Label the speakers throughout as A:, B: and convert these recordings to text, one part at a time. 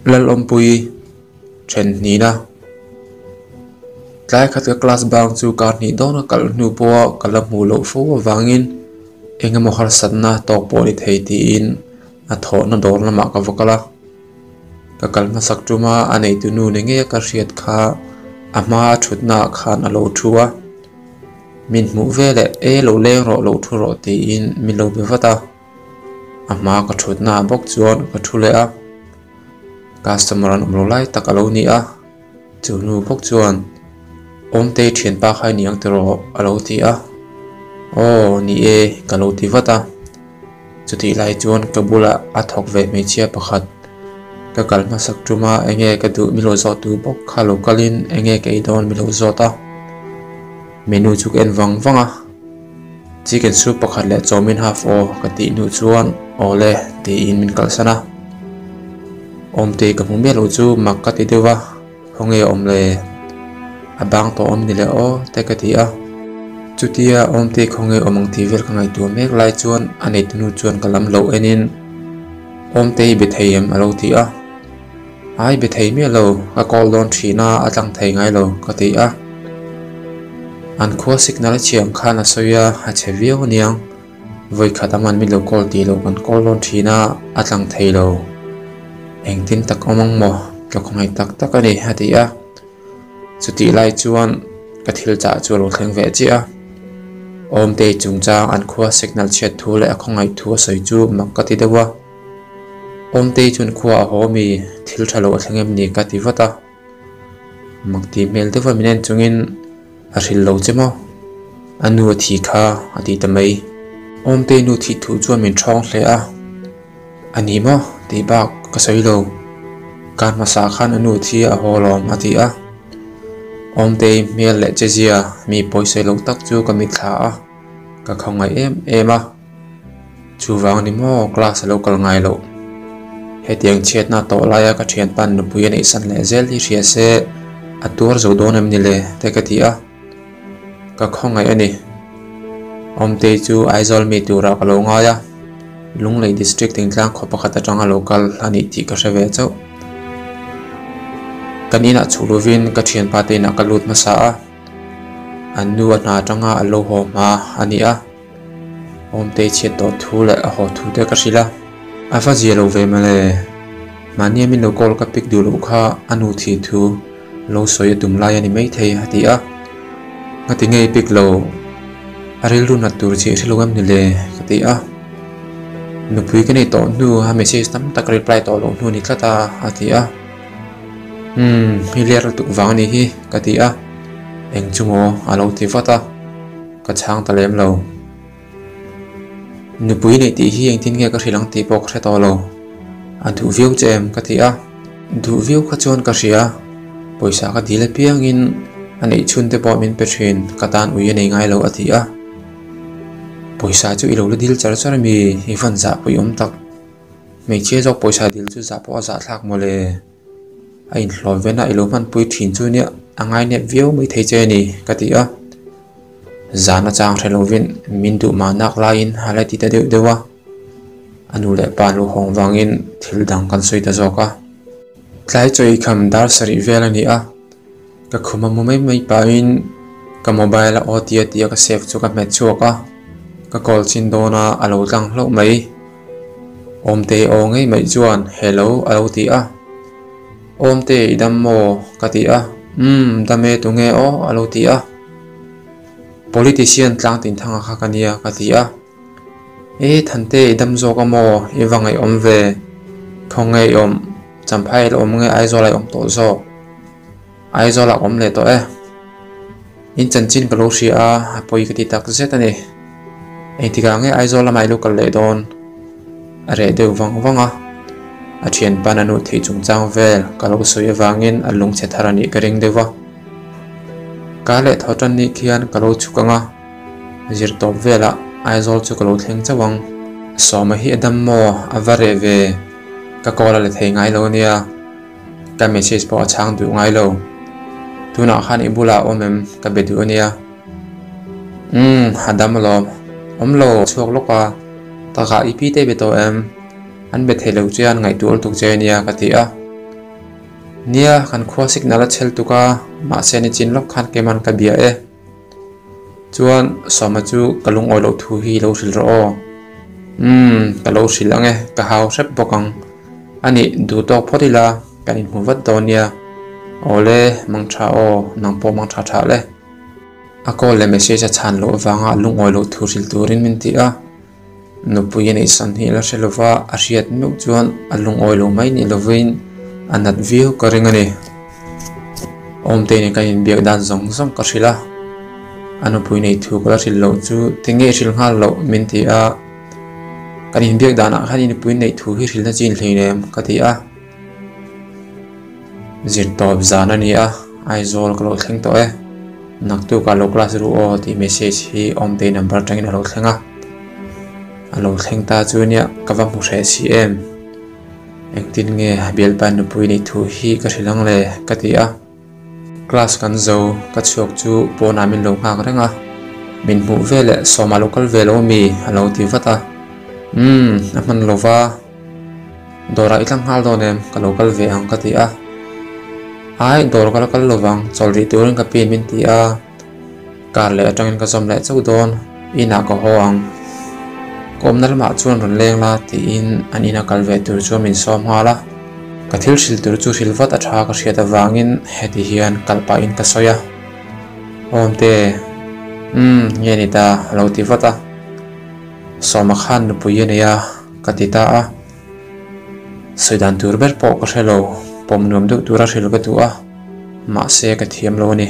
A: Lalawmpui then hnihna Tlai khat ka class bang chu kar hnih dawn a kalh hnu pawha ka la hmuh loh fo avangin eng emaw harsatna tawk pawh a ni thei tiin a thawhna dawr lamah ka va kal a. Ka kal hmasak tuma a neitu nu ni ngei a ka hriat kha a hma a thutna ah khan a lo thu a. Min hmuh veleh e lo leng rawh lo thu rawh tiin min lo be vat a. A hma ka thutna ah bawk chuan ka thu leh a. Customer an awm lo lai tak a lo ni a. Chu nu bawk chuan Awmtei thianpa kha i ni ang tiraw a lo ti a. Aw ni e ka lo ti vat a. Chutih lai chuan ka bulah a thawk ve hmeichhia pakhat ka kal hmasak tum a enge ka duh mi lo zawh tu bawk kha lo kalin enge ka ei dawn mi lo zawt a. Menu chu ka en vang vang a. Chicken soup pakhat leh chawmin half aw ka tih hnu chuan aw le tiin min kalhsan a. Awmtei ka hmu miah lo chu mak ka ti deuh a, khawnge awm le? A bang tawh awm ni le aw te ka ti a. Chutia Awmtei khawnge awm ang tih vel ka ngaihtuah mek lai chuan a neitu nu chuan ka lam lo enin Awmtei be thei em a lo ti a. Ai be thei miah lo, ka call dawn thin a, a tlang thei ngai lo ka ti a. An khua signal a chhiah ang khan a sawi a, a chhe viau aniang. Vawikhat a man min lo call tih loh kan call dawn thin a, a tlang thei lo. Engtin tak awm ang maw? Ka khawngaih tak tak a ni a ti a. Chutih lai chuan ka thil chah chu a lo thleng ve chiah a. Awmtei chungchang an khua signal chhiat thu leh a khawngaih thu a sawi chu mak ka ti deuh a. Awmtei chuan khua a haw mi thil tha lo a thleng em ni ka ti vat a. Mak tih hmel deuha min en chungin a hrilh lo che maw? A nu a thi kha a ti ta mai. Awmtei nu thih thu chuan min thawng hle a. A ni maw? tih bak ka sawi lo. Kar hmasa khan a nu thi a haw lawm a ti a. Awmtei hmel leh chezia mi pawisawi lo tak chu ka mitthla a, ka khawngaih em em a. Chuvang ni maw class a lo kal ngai loh. Hetiang chhiatna tawh laia ka thianpa nupui a neihsan leh zel hi hria se a tuar zo dawn em ni le te ka ti a. Ka khawngaih a ni. Awmtei chu Aizawl mi turah ka lo ngai a, Lunglei District Thingtlang khaw pakhat atanga lo kal a nih tih ka hre ve chauh. Kan inah chhuk lovin ka thianpa te inah ka lut hmasa a, an nu a hna atanga a lo haw hma a ni a. Awmtei chhiat tawh thu leh a haw thu te ka hrilh a, a va zia lo ve mawle. Mahnia min lo call ka pick duh loh kha a nu thih thu lo sawi a tum lai a ni maithei a ti a. Ngati ngei pick lo, a rilru nat tur chih hre lo em ni le ka ti a. Nupui ka nei tawh hnu a message tam tak reply tawh loh hnu a ni tlat a a ti a. Umm, i ler lutuk vang a nih hi ka ti a. Eng chu maw a lo ti vat a. Ka chhang ta lem lo. Nupui neih tih hi engtin nge ka hrilh ang tih pawh ka hre tawh lo. A duh viau che em ka ti a. Duh viau kha chuan ka hria. Pawisa ka dil apiangin a neih chhun te pawh min pe thin, ka tan ui a nei ngai lo a ti a. Pawisa chu i lo la dil char char ami i van zah pui awm tak. Hmeichhia zawk pawisa dil chu zah pawh a zahthlak mawle. A inhlawh vena i lo hmanpui thin chu nia a ngainep viau mai thei che a ni ka ti a. Zan a chang hre lovin min duh mah nak laiin a la ti ta deuh deuh a, a nu leh pa lu hawng vangin thil dang kan sawi ta zawk a. Tlai chaw ei kham dar sarih vel a ni a, ka khum a mu mai mai pahin ka mobile a aw tia tia ka save chu ka hmet chhuak a, ka call chin dawn a a lo tlang hlauh mai. Awmtei aw ngei mai chuan hello a lo ti a. Awmte i dam maw? ka ti a. Umm, dam e tunge aw? a lo ti a. Politician tlang tin thanga kha ka nia ka ti a. E Thante i dam zawk a maw? I va ngaihawm ve. Khawnge i awm? Champhai la awm nge Aizawl ah i awm tawh zawk? Aizawl ah ka awm leh tawh e. In chanchin ka lo hria a, a pawi ka ti tak zet a ni. Engtikah nge Aizawl lamah i lo kal leh dawn? A reh deuh vang vang a, a thianpa'n a nuh theih chungchang vel ka lo sawi avangin a lungchhe thar a nih ka ring deuh va. Ka leh thaw tan nih khian ka lo chhuk ang a, zir tawp velah Aizawl chu ka lo thleng chauh ang. Sawma hi a dam maw? A va reh ve. Ka call a la thei ngai lo ania. Ka message pawh a chhang duh ngai lo. Tunah khan i bulah awm em? Ka be duh ania. Umm, a dam alawm. Awm lo, chhuak lawk a. Takah i pi te be tawh em? An be thei lo che a, an ngaihtuah lutuk che ania ka ti a. Nia, kan khua signal a chhel tuk a, mahse nichin lawk khan keiman ka bia e. Chuan Sawma chu ka lungawi loh thu hi lo hrilh rawh aw. Umm, ka lo hrilh ang e, ka hau hrep bawk ang. Anih, duh tawk phawt ila, kan inhmu vat dawn nia. Awle, mang tha aw, nang pawh mang tha tha le. A call leh message a chhan loh avanga lungawi loh thu hrilh turin min ti a. Nupui a neih san hi la hre lova a hriat meuh chuan a lungawi lo mai ni lovin a nat viau ka ring a ni. Awmte nen kan inbiak dan zawng zawng ka hrilh a, a nupui nei thu ka la hrilh loh chu tinge i hrilh nghal loh min ti a, kan inbiak danah khan i nupui neih thu hi hrilhna chin hleinem ka ti a. Zirtawp zan a ni a, Aizawl ka lo thleng tawh e, naktukah lo class ru aw tih message hi Awmtei number atangin a lo thleng a, a lo thleng ta chu nia ka va hmu hreh si em, engtin nge bialpa nupui neih thu hi ka hrilh ang le ka ti a. Class kan zo ka chhuak chu pawnah min lo nghak reng a, min hmuh veleh Sawma lo kal ve lo ami a lo ti vat a, umm a hman lo va. Dawrah i tlang nghal dawn em? Ka lo kal ve ang ka ti a. Ai, dawr ka la kal lo vang, chawl rih turin ka pin min ti a. Kar leh atangin ka zawm leh chauh dawn, inah ka haw ang. Ka awmna lamah chuan rawn leng la tiin an ina kal ve tur chuan min sawm nghal a. Ka thil hrilh tur chu hrilh vat a tha ka hriat avangin heti hian kal pahin ka sawi a. Awmte, umm, nge ni ta a lo ti vat a. Sawma khan nupui a nei a, ka ti ta a. Sawi dan tur ber pawh ka hre lo, pawm nuam deuh tura hrilh ka duh a, mahse ka thiam lo a ni.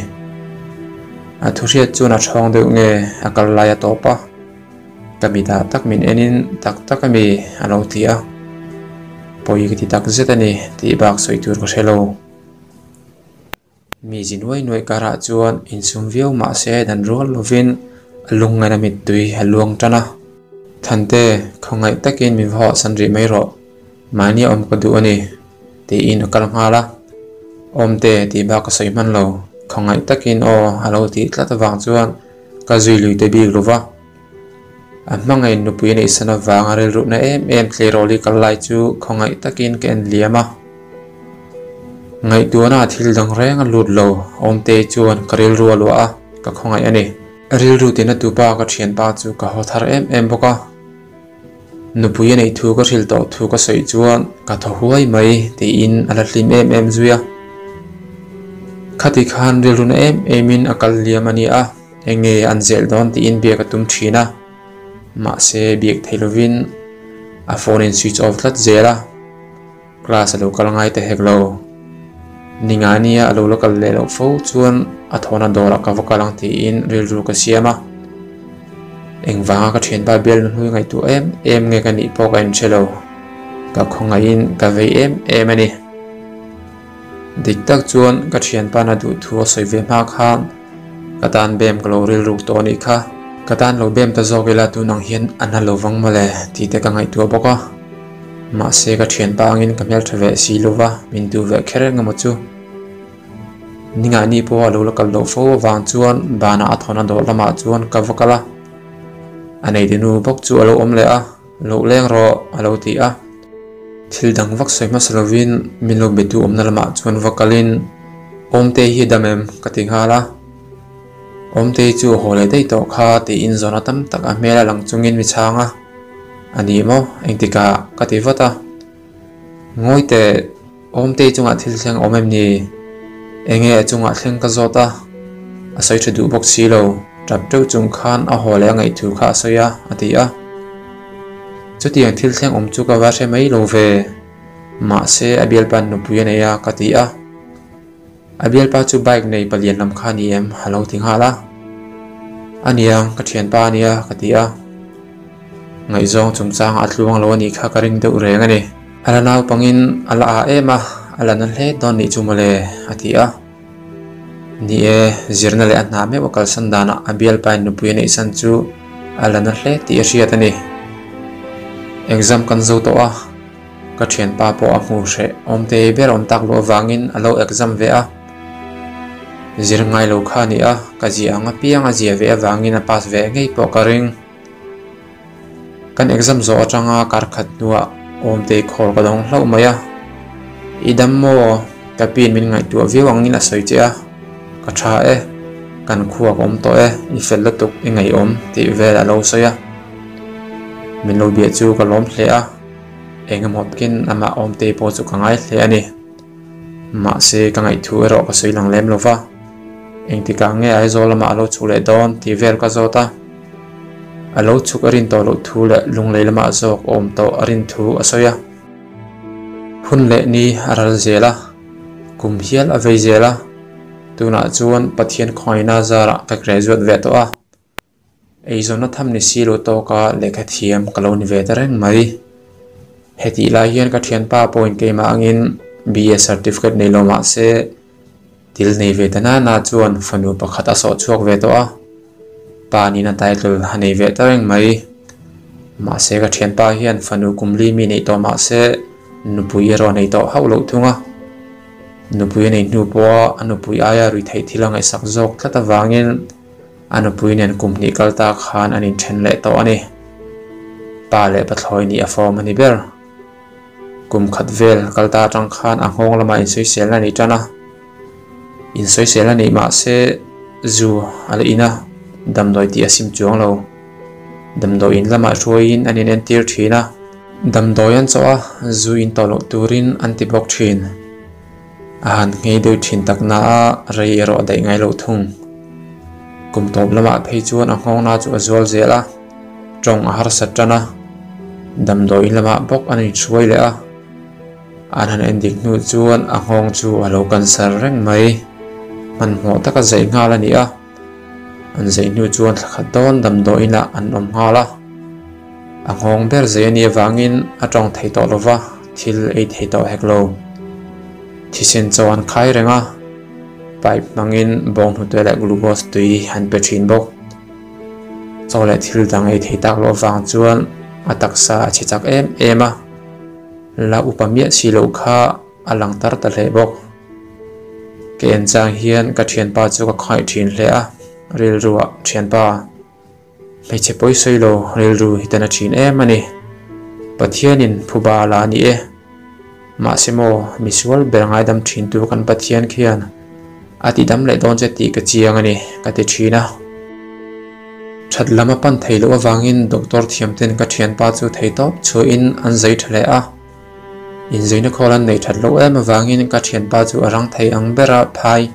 A: A thu hriat chuan a thawng deuh nge a kal lai a tawp a, ka mitah tak min enin tak tak a mi a lo ti a. Pawi ka ti tak zet a ni tih bak sawi tur ka hre lo. Mi zi nuai nuai karah chuan insum viau mah se dan rual lovin a lungngaina mittui a luang tan a. Thante, khawngaih takin min va hawhsan rih mai rawh, mahni a awm ka duh a ni, tiin a kal nghal a. Awmte tih bak ka sawi hman lo, khawngaih takin aw a lo tih tlat avang chuan ka zui lui te bik lo va. A hmangaih nupui a neih san avanga rilruhna em em tleirawl hi kal lai chu khawngaih takin ka en liam a. Ngaihtuahna ah thil dang reng a lut lo, Awmte chuan ka rilru a luah a, ka khawngaih a ni. Rilru tina tupa ka thianpa chu ka haw thar em em bawk a. Nupui a neih thu ka hrilh tawh thu ka sawi chuan ka thaw huai mai tiin a la hlim em em zui a. Khati khan rilru na em em in a kal liam a ni a, enge an zel dawn tiin biak a tum thin a. Mahse biak thei lovin a phone in switch off tlat zel a. Class a lo kal ngai ta hek lo. Ningania a lo la kal leh loh fo chuan a thawhna dawrah ka va kal ang tiin rilru ka siam a. Engvanga ka thianpa bialnu hlui ngaihtuah em em nge ka nih pawh ka inhre lo. Ka khawngaihin ka vei em em a ni. Dik tak chuan ka thianpa na duh thu a sawi ve hma khan ka tan bem ka lo rilruk tawh a nih kha. Ka tan lo bem ta zawk ila tun ang hian a na lo vang mawle tih te ka ngaihtuah bawk a. Mahse ka thianpa angin ka hmeltha ve si lova min duh ve kher eng emaw chu. Ningahni pawh a lo la kal loh fo avang chuan banah a thawhna dawh lamah chuan ka va kal a. A neitunu bawk chu a lo awm leh a, Loh leng rawh a lo ti a. Thil dang vak sawi hmasa lovin min lo be tu awmna lamah chuan va kalin Awmtei hi a dam em? ka ti nghal a. Awmtei chu a haw leh daih tawh kha tiin zawhna tam tak a hmel a lang chungin mi chhang a. A ni maw? Engtikah? ka ti vat a. Ngawi teh, Awmtei chungah thil thleng a awm em ni? Enge a chungah thleng ka zawt a, a sawi tha duh bawk si lo. Tap teuh chung khan a haw leh a ngaih thu kha a sawi a, a ti a. Chutiang thil thleng awm chu ka va hre mai lo ve. Mahse, a bialpa nupui a nei a, ka ti a. A bialpa chu bike nei palian lam kha a ni em? A lo ti nghal a. A nia, ka thianpa a nia, ka ti a. Ngaihzawng chungchangah a tluang lo a nih kha ka ring deuh reng a ni. A la naupangin a la ah em a, a la na hle dawn nih chu mawle, a ti a. Ni e, zirna leh a hna meuh a kalsan danah a bialpain nupui a neihsan chu a la na hle tih a hriat a ni. Exam kan zo tawh a. Ka thianpa pawh a hmu hreh awm te ber awm tak luh avangin a lo exam ve a. Zir ngai lo kha a ni a, ka zia ang apiang a zia ve avangin a pass ve ngei pawh ka ring. Kan exam zawh atanga kar khat hnuah Awmtei call ka dawng hlauh mai a. I dam maw? Ka piin min ngaihtuah viau angin a sawi che a. Ka tha e, kan khua ka awm tawh e, i fel lutuk, i ngaihawm tih vel a lo sawi a. Min lo biah chu ka lawm hle a, engemaw takin amah Awmtei pawh chu ka ngai hle a ni. Mahse ka ngaihthu erawh ka sawi lang lem lo va, engtikah nge Aizawl lamah a lo chhuk leh dawn tih vel ka zawt a. A lo chhuk a rin tawh loh thu leh lunglei lamah zawk awm tawh a rin thu a sawi a. Hun leh ni a ral zel a, kum hial a vei zel a, tunah chuan Pathian khawngaihna zarah ka graduate ve tawh a. Eizawnna tham ni si lo tawka lehkha thiam ka lo ni ve ta reng mai. Hetih lai hian ka thianpa pawhin keimah angin BA certificate nei lo mah se Thil nei ve ta nana chuan fanu pakhat a sawh chhuak ve tawh a, pa nihna title a nei ve ta reng mai. Mahse ka thianpa hian fanu kum li mi neih tawh mahse nupui erawh a nei tawh hauh loh thung a. Nupui a nei hnu pawha a nupui aia rui theih thil a ngaihsak zawk tlat avangin a nupui nen kum hnih kal ta khan an inthen leh tawh a ni. Pa leh pathlawi nih a fawm a ni ber. Kum khat vel kal ta atang khan a nghawng lamah insawiselna a nih tan a, insawiselna nih mahse zu a la in a, damdawi tih a sim chuang lo. Damdawi in lamah hruaiin an inentir thin a, damdawi an chawh a, zu in tawh loh turin an ti bawk thin. A han nghei deuh thin tak na a, rei erawh a daih ngai lo thung. Kum tawp lamah phei chuan a nghawngna chu a zual zel a. Tawng a harsat tan a, damdawiin lamah bawk an inhruai leh a, an han endik hnu chuan a nghawng chu a lo cancer reng mai. Hmanhmawh taka zaih nghal a ni a, an zaih hnu chuan thla khat dawn damdawiinah an awm nghal a, a nghawng ber zai a nih avangin a tawng thei tawh lova, thil ei thei tawh hek lo. Thisen chaw an khai reng a, pipe hmangin bawnghnute leh glucose tui an pe thin bawk. Chaw leh thil dang ei thei tak loh avang chuan a taksa a chhe chak em em a, la upa miah si loh kha a lang tar ta hle bawk. Ka en chang hian ka thianpa chu ka khaih thin hle a, rilruah thianpa hmeichhe pawi sawi lo rilru hi tan a thin em a ni. Pathianin phuba la a ni e. Mahse maw, misual ber ngaidam thintu kan Pathian khian a ti dam leh dawn che tih ka chiang a ni, ka ti thin a. That lam a pan thei loh avangin doctor thiamten ka thianpa chu thei tawp chhuahin an zai tha leh a. Inzaina khawl an nei that loh em avangin ka thianpa chu a rang thei ang bera phai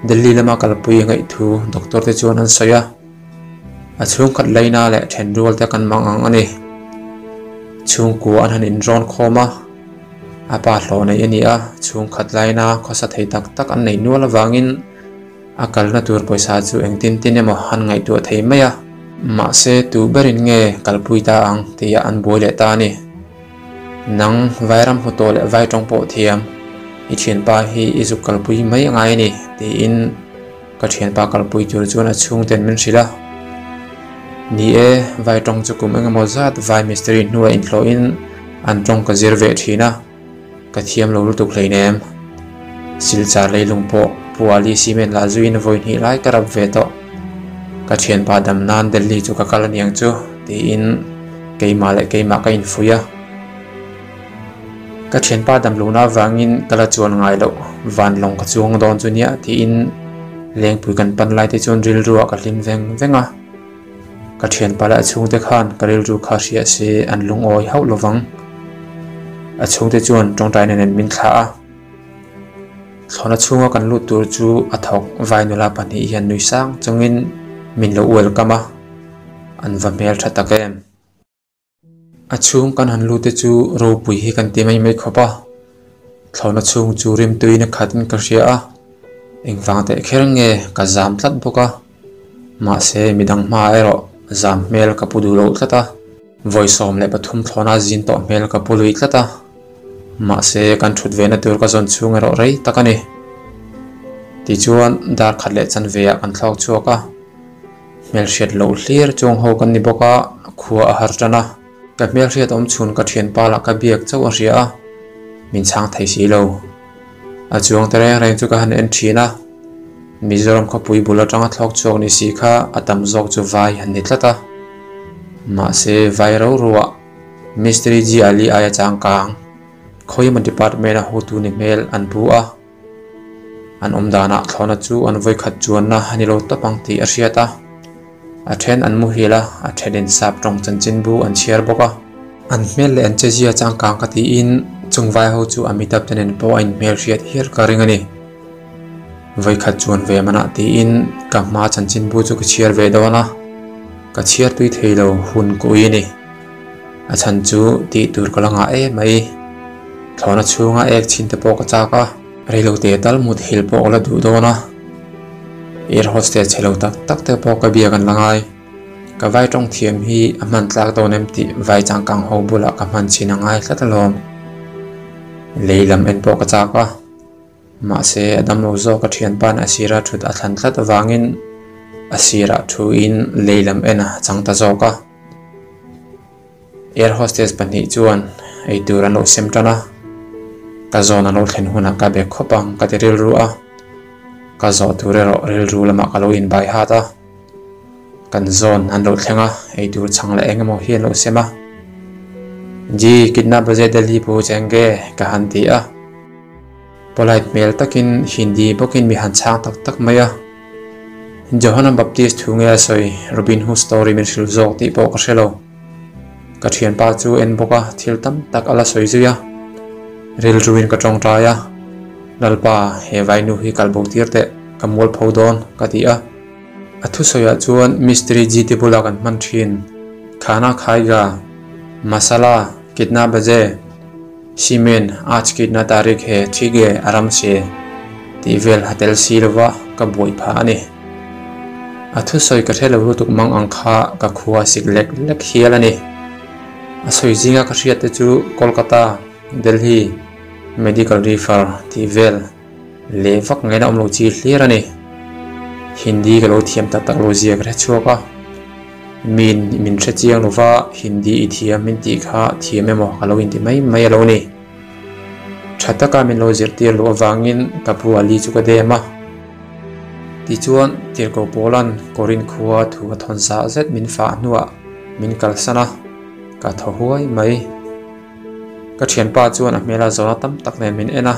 A: Delhi lama kalpui a ngaih thu doctor te chuan an sawi a. A chhungkhat laina leh thenrual te kan mang ang a ni. Chhungkua an han inrawn khawm a, a pa hlawh nei a ni a, chhungkhat laina khawsa thei tak tak an nei nual avangin a kalna tur pawisa chu engtin tin emaw an ngaihtuah thei mai a. Mahse tu berin nge kalpui ta ang tihah an buai leh ta a ni. Nang Vairam hmu tawh leh Vai tawng pawh thiam, i thianpa hi i zuk kalpui mai a ngai a ni tiin Ka thianpa kalpui tur chuan a chhungten min hrilh a. Ni e, vai tawng chu kum engemaw zat vai mistiri hnua inhlawhin an tawng ka zir ve thin a, ka thiam lo lutuk hleinem. Silchar leilung pawh Puali cement lah zuiin vawi hnih lai ka rap ve tawh. Ka thianpa dam nan Delhi chu ka kal aniang chu tiin keimah leh keimah ka infuih a. Ka thianpa damlohna avangin ka la chuan ngai loh, van lawng ka chuang dawn chu nia tiin lengpui kan pan lai te chuan rilruah ka hlim veng veng a. Ka thianpa leh a chhungte khan ka rilru kha hria se an lungawi hauh lovang. A chhungte chuan tawngtaina nen min thlah a. Thlawhna chhunga kan lut tur chu a thawk vai nula pahnih hian nui sang chungin min lo welcome a, an va hmeltha tak em. A chhung kan han lut te chu ropui hi kan ti mai mai khawp a, thlawhna chhung chu rimtuiin a khat in ka hria a, engvang teh kher nge ka zam tlat bawk a, mahse midang hma erawh zam hmel ka pu duh loh tlat a, vawi 13 thlawhna zin tawh hmel ka pu lui tlat a, mahse kan thut ve na tur ka zawn chhung erawh rei tak a ni. Tichuan dar khat leh chanve ah kan thlawk chhuak a. Hmelhriat loh hlir chuang ho kan ni bawk a, khua a har tan a. Ka hmelhriat awm chhun ka thianpa lah ka biak chauh a hria a, min chhang thei si lo. A chuang ta reng reng chu ka han en thin a, Mizoram khawpui bul atanga thlawk chhuak ni si kha a tam zawk chu vai han ni tlat a. Mahse, vai ro ruah Mistiri Ji Ali aia changkang khawiemaw department-a hotu ni hmel an pu a. An awm danah thlawhna chu an vawikhat chuanna a ni lo tawp ang tih a hriat a. A then an muhil a, a thenin sap tawng chanchinbu an chhiar bawk a. An hmel leh an chezia changkang ka tiin chung vai ho chu Amitabh te nen pawh a inhmel hriat hial ka ring a ni. Vawikhat chuan ve manah tiin ka hma chanchinbu chu ka chhiar ve dawn a, ka chhiar tui thei lo hun ka ui a ni. A chhan chu tih tur ka la ngah em mai. Thlawhna chhunga ek chhin te pawh ka chak a. Reilote tal mut hil pawh ka la duh dawn a, air hostess chhe lo tak tak te pawh ka biak an la ngai. Ka vai tawng thiam hi a hman tlak dawn em tih vai changkang ho bulah ka hman chhin a ngai tlat alawm. Lei lam en pawh ka chak a, mahse a damlo zawk a thianpa'n a sira thut a thlan tlat avangin a sirah thuin lei lam en a chang ta zawk a. Air hostess pahnih chuan eitur an lo sem tan a, ka zawn an lo thlen hunah ka be khawp ang ka ti rilru a, ka zawh tur erawh rilru lamah ka lo inbai hat a, kan zawn an lo thleng a, eitur chhang leh eng emaw hi an lo sem a, Ji kitna baje Delhi pahunchenge ka han ti a. Polite hmel takin Hindi bawkin mi han chhang tak tak mai a. Johana Baptist thu nge a sawi Robin Hood story min hrilh zawk tih pawh ka hre lo. Ka thianpa chu en bawk a, thil tam tak a la sawi zui a. Rilruin ka tawngtai a, Lalpa, he vainu hi kal bo tir teh, ka mualpho dawn, ka ti a. A thusawiah chuan Mistiri GT bula kan hman thin, Khana Khaiga, Masala, Kitna Baje, Cement aaj kitna tarik he thik e aram se tih vel a tel si lova ka buai phah a ni. A thusawi ka hre lo lutuk mang ang kha ka khua sik lek lek hial a ni. A sawi zinga ka hriat te chu Kolkata, Delhi, Medical Refer tih vel leh vak ngaihna awm lo chi hlir a ni. Hindi ka lo thiam tak tak lo zia ka hre chhuak a. Min min hre chiang lova Hindi i thiam min tih kha thiam emaw ka lo inti mai mai a lo ni. Tha taka min lo zirtir loh avangin ka pu Ali chu ka dem a. Tichuan Tirhkoh Paula'n Korin khua thu a thawn zah zet min fah hnuah min kalsan a, ka thaw huai mai. Ka thianpa chuan a hmela zawhna tam tak nen min en a,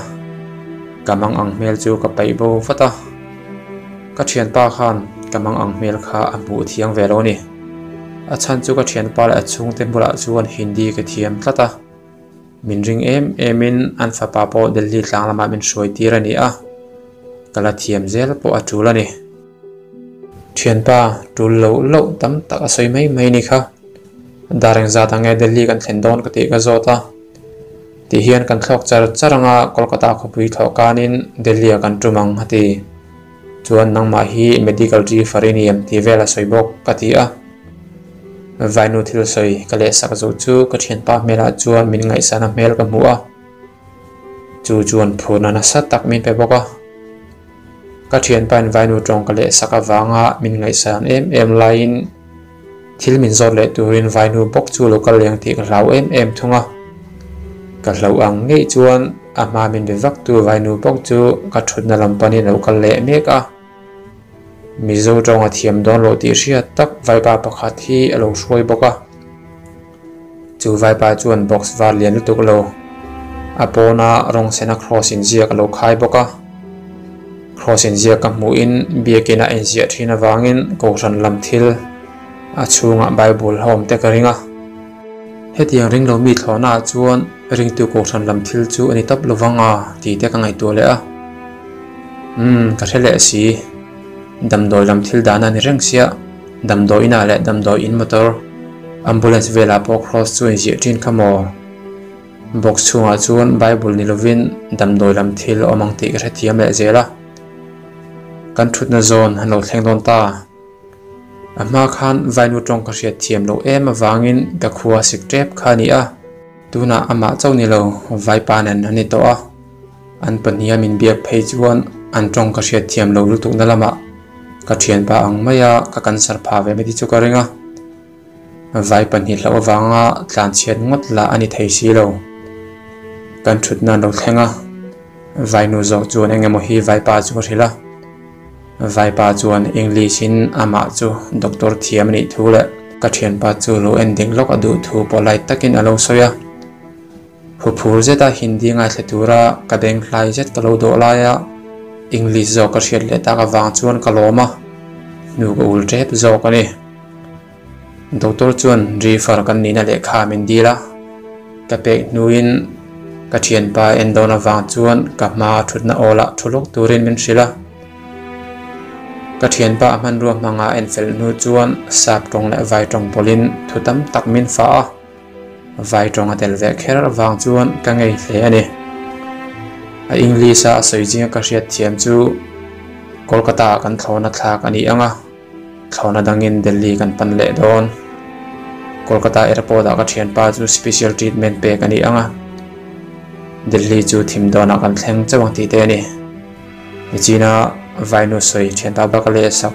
A: ka mang ang hmel chu ka paih bo vat a. Ka thianpa khan ka mang ang hmel kha a hmuh thiang ve lo a ni. A chhan chu ka thianpa leh a chhungte bulah chuan Hindi ka thiam tlat a, min ring em emin an fapa pawh Delhi tlang lamah min hruai tir a ni a, ka la thiam zel pawh a tul a ni. Thianpa tul loh loh tam tak a sawi mai mai ni kha. Dar engzat ang nge Delhi kan thlen dawn ka tih ka zawt a. Ti hian kan thlawk char char anga Kolkata khawpui thlawh kanin Delhi ah kan tum ang a ti. Chuan nangmah hi medical refer i ni em tih vel a sawi bawk ka ti a. Vainu thil sawi ka lehsak zo chu ka thianpa hmelah chuan min ngaihsana hmel ka hmu a. Chu chuan phurna nasa tak min pe bawk a. Ka thianpain vainu tawng ka lehsak avanga min ngaihsan em em laiin Thil min zawt leh turin vainu bawk chu lo kal leng tih ka hlau em em thung a. Ka hlauh ang ngei chuan a hma min be vak tu vainu bawk chu ka thutna lam panin a lo kal leh mek a. Mizo tawng a thiam dawn loh tih hriat tak vaipa pakhat hi a lo hruai bawk a. Chu vaipa chuan box var lian lutuk lo a pawna rawng sena cross inziak a lo khai bawk a. Cross inziak ka hmuhin biakin a inziah thin avangin kohhran lam thil a chhungah Bible a awm te ka ring a. Hetiang ring lo mi thlawhna ah chuan ringtu kohhran lam thil chu a ni tawp lovang a tih te ka ngaihtuah leh a. Umm ka hre leh si. Damdawi lam thil dahna a ni reng sia. Damdawi inah leh damdawi in motor, ambulance velah pawh cross chu inziah thin kha maw? Box chhungah chuan Bible ni lovin damdawi lam thil a awm ang tih ka hrethiam leh zel a. Kan thutna zawn an lo thleng dawn ta. A hma khan vainu tawng ka hriat thiam loh em avangin ka khua sik tep kha a ni a. Tunah amah chauh ni lo, vaipa nen an ni tawh a. An pahniha min biak phei chuan an tawng ka hriat thiam lo lutukna lamah ka thianpa ang maia ka cancer pha ve mai te chu ka ring a. Vai pahnih hlauh avanga tlanchhiat ngawt lah a ni thei si lo. Kan thutna an lo thleng a, vainu zawk chuan eng emaw hi vaipa chu a hrilh a. Vaipa chuan English in amah chu doctor thiam a nih thu leh. Ka thianpa chu lo en dik lawk a duh thu polite takin a lo sawi a. Huphur zeta Hindi ngaithla tura ka beng hlai zet ka lo dawh laia English zawk ka hriat leh tak avang chuan ka lawm a, hnu ka ul tep zawk a ni. Doctor chuan refer kan nihna lehkha min dil a, ka pek hnuin ka thianpa en dawn avang chuan ka hma thutna awlah thu lawk turin min hrilh a. Ka thianpa a hmanrua hmanga en fel hnu chuan sap tawng leh vai tawng pawlhin thu tam tak min fah a. Vai tawng a tel ve kher avang chuan ka ngei hle a ni. A English a a sawi zinga ka hriat thiam chu Kolkata ah kan thlawna thlak a ni ang a, thlawna dangin Delhi kan pan leh dawn. Kolkata airport ah ka thianpa chu special treatment pek a ni ang a, Delhi chu thim dawnah kan thleng chauh ang tih te a ni. Nichina Vainu sawi thianpa bak a leh sak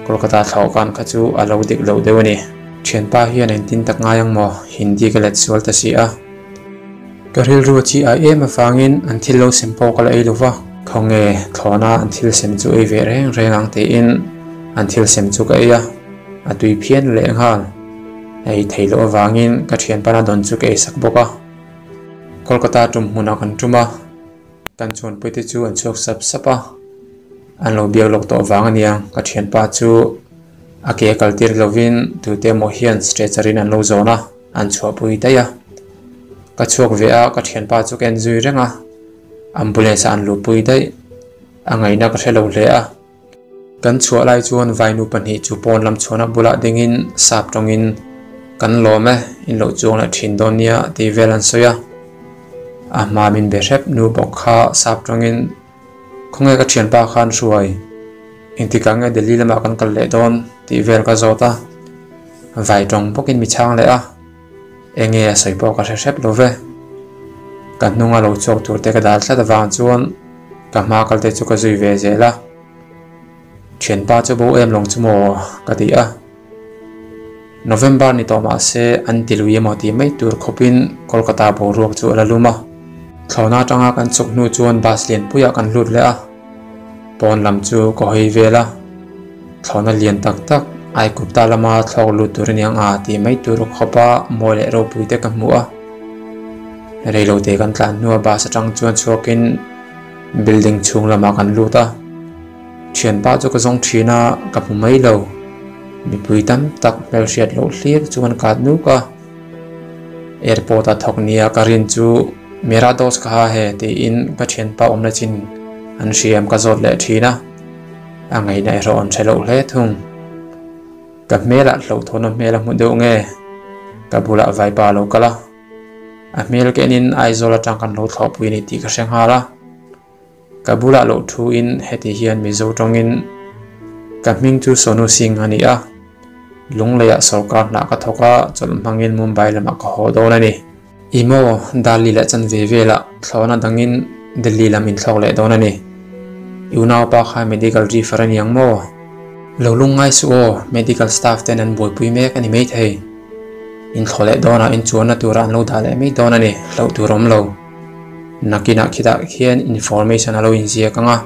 A: Kolkata thlawh kan kha chu a lo dik loh deuh a ni. Thianpa hian engtin tak ngai ang maw? Hindi ka let sual ta si a. Ka rilru a chi ai em avangin an thil lo sem pawh ka la ei lo va. Khawnge thlawna an thil sem chu ei ve reng reng ang tiin an thil sem chu ka ei a, a tui phian leh nghal. A ei thei loh avangin ka thianpana dawn chu ka ei sak bawk a. Kolkata tum hmunah kan tum a. Kan chuanpuite chu an chhuak sap sap a, an lo biak lawk tawh vang a nia, ka thianpa chu a ke a kaltir lovin tute emaw hian stretcher in an lo zawn a, an chhuahpui daih a. Ka chhuak ve a, ka thianpa chu ka en zui reng a, ambulance ah an luhpui daih, a ngaihna ka hre lo hle a. Kan chhuah lai chuan vainu pahnih chu pawn lam chhuahna bulah dingin sap tawngin kan lawm e, in loh chuang leh thin dawn nia tih vel an sawi a. A hma min be hrep nu bawk kha sap tawngin khawnge ka thianpa khan hruai, engtikah nge Delhi lamah kan kal leh dawn tih vel ka zawt a. Vai tawng bawkin mi chhang leh a, enge a sawi pawh ka hre hrep lo ve. Ka hnunga lo chhuak tur te ka dal tlat avang chuan ka hma kal te chu ka zui ve zel a. Thianpa chu bo em lawng chu maw ka ti a. November ni tawh mah se an ti lui emaw tih mai tur khawpin Kolkata boruak chu a la lum a. Thlawhna atanga kan chhuk hnu chuan bus lianpuiah kan lut leh a. Pawn lam chu ka hawi vel a. Thlawhna lian tak tak Aikupta lama thlawk lut tur aniang a tih mai tur khawpa mawi leh ropui te ka hmu a. Reilote kan tlan hnua bus atang chuan chhuakin Building chhung lamah kan lut a, thianpa chu ka zawng thin a, ka hmu mai lo. Mipui tam tak hmelhriat loh hlir chu kan kat nuk a. Airport a thawk nia ka rin chu Mera dost ka ha he tiin ka thianpa awmna chin an hriam ka zawt leh thin a, a ngaihna erawh an hre loh hle thung. Ka hmelah hlauhthawn a hmel a hmu deuh nge ka bulah vaipa a lo kal a. A hmel ka enin Aizawl atang kan lo thlawhpui a ni tih ka hre nghal a. Ka bulah loh thuin heti hian Mizo tawngin ka hming chu Sonu Singh a ni a. Lungleiah sawrkar hnah ka thawk a, chawlh hmangin Mumbai lamah ka haw dawn a ni. I maw, Dali leh chanve velah thlawhna dangin Delhi lam inthlawk leh dawn a ni. I unaupa kha medical refer a ni ang maw? Lo lungngai suh aw, medical staff ten an buaipui mek a ni maithei. Inthlawh leh dawnah inchuanna tura an lo dah leh mai dawn a ni, hlauh tur awm lo. Nakinah khitah khian information a lo inziak ang a,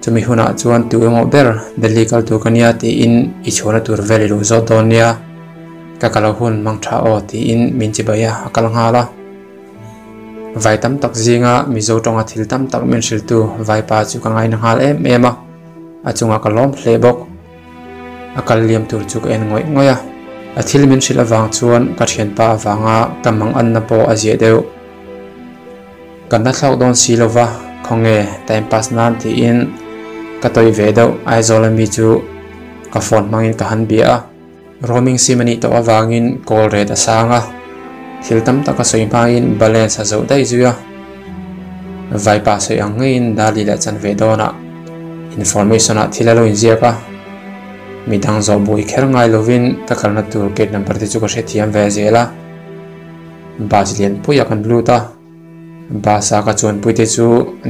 A: chumi hunah chuan tu emaw ber Delhi kal tur ka nia tiin i chhuahna tur vel i lo zawt dawn nia, ka kal hun mang tha aw tiin min chibai a, a kal nghal a. Vai tam tak zinga Mizo tawnga thil tam tak min hrilhtu Vaipa chu ka ngaina nghal em em a, a chungah ka lawm hle bawk. A kal liam tur chu ka en ngawih ngawih a, a thil min hrilh avang chuan ka thianpa avanga ka mang anna pawh a ziah deuh. Ka na thlawk dawn si lo va, khawnge time pass nan tiin ka tawih ve deuh Aizawl ami chu ka phone hmangin ka han bia a. Roaming sim a nih tawh avangin call rate a sang a, thil tam tak a sawi hmain balance a zoh daih zui a. Vaipa sawi ang ngeiin Dali leh chanve dawnah information ah thil a lo inziak a, midang zawh buai kher ngai lovin ka kalna tur gate number te chu ka hrethiam ve zel a. Bus lianpuiah kan lut a, bus a ka chuanpui te chu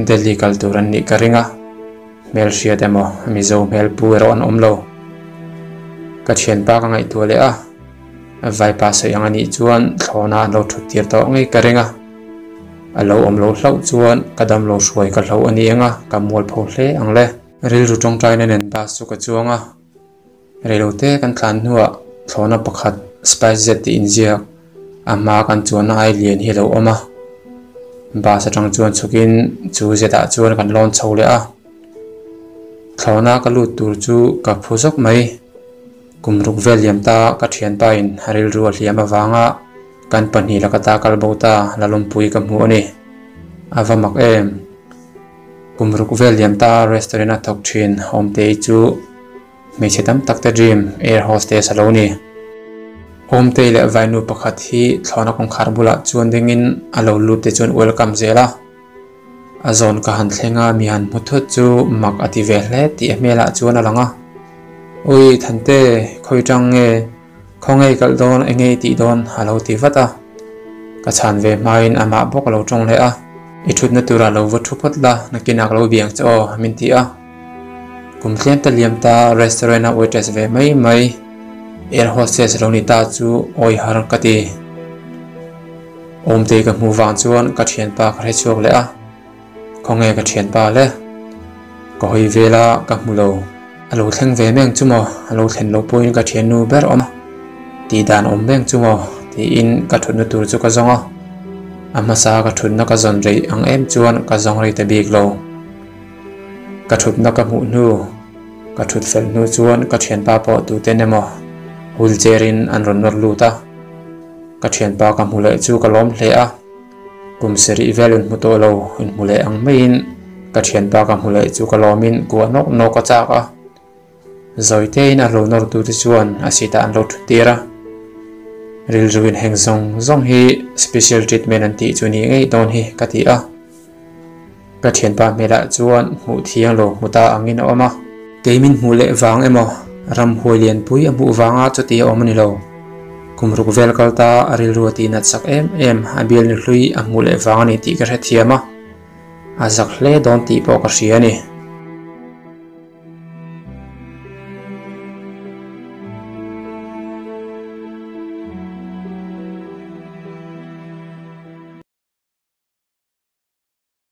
A: Delhi kal tur an nih ka ring a. Hmelhriat emaw Mizo hmel pu erawh an awm lo. Ka thianpa ka ngaihtuah leh a, Vaipa sawi ang a nih chuan thlawhna an lo thut tir tawh ngei ka ring a. A lo awm lo hlauh chuan ka damlo hruai ka hloh a ni eng a, ka mualpho hle ang le. Rilru tawngtaina nen bus chu ka chuang a, Reilote kan tlan hnuah Thlawhna pakhat SpiceJet tih inziak a hmaa kan chuanna ai lian hi a lo awm a. Bus atang chuan chhukin chu jet ah chuan kan lawn chho leh a. Thlawhna ka lut tur chu ka phu zawk mai. Kum ruk vel liam ta ka thianpa in a rilru a hliam avanga kan pahnih lakata kal bo ta la lawmpui ka hmu a ni. A va mak em! Kum ruk vel liam ta restaurant a thawk thin Awmtei chu Hmeichhe tam tak te dream air hostess a lo ni. Awmtei leh vainu pakhat hi thlawhna kawngkhar bulah chuan dingin a lo lut te chuan welcome zel a. A zawn ka han thleng a, mi han hmu thut chu mak a ti ve hle tih a hmelah chuan a lang a. Ui Thante, khawi tang nge? Khaw ngei kalh dawn eng ngei tih dawn a lo ti vat a. Ka chhan ve hmain amah bawk a lo tawng leh a. I thutna turah lo va thu phawt la, nakinah ka lo biang che aw, min ti a. Kum tlem ta liam ta restaurant a waitress ve mai mai, air hostess lo ni ta chu awi har ka ti. Awmtei ka hmuh vang chuan ka thianpa ka hrechhuak leh a. Khawnge ka thianpa le? Ka hawi vel a, ka hmu lo. A lo thleng ve meng chu maw? A lo thlen loh pawhin ka thiannu ber awm a, tih dan awm meng chu maw? tiin ka thutna tur chu ka zawng a. A hmasa ka thutna ka zawn rei ang em chuan ka zawng rei ta bik lo. Ka thutna ka hmuh hnu, ka thut fel hnu chuan ka thianpa pawh tuten emaw wheelchair in an rawn nawr lut a. Ka thianpa ka hmu leh chu ka lawm hle a. Kum sarih vel in hmu tawh lo, in hmu leh ang maiin ka thianpa ka hmu leh chu ka lawmin kuah nawk nawk a chak a. Zawitein a lo nawr tute chuan a seat ah an lo thut tir a. Rilruin heng zawng zawng hi special treatment an tih chu ni ngei dawn hi ka ti a. Ka thianpa hmelah chuan hmuh thiang lo hmu ta angin a awm a. Kei min hmuh leh vang emaw, ramhuai lianpui a hmuh vanga chuti a awm a ni lo. Kum ruk vel kal ta a rilru a tihnat sak em em, a bialnu hlui a hmuh leh vang a ni tih ka hrethiam a, a zak hle dawn tih pawh ka hria a ni.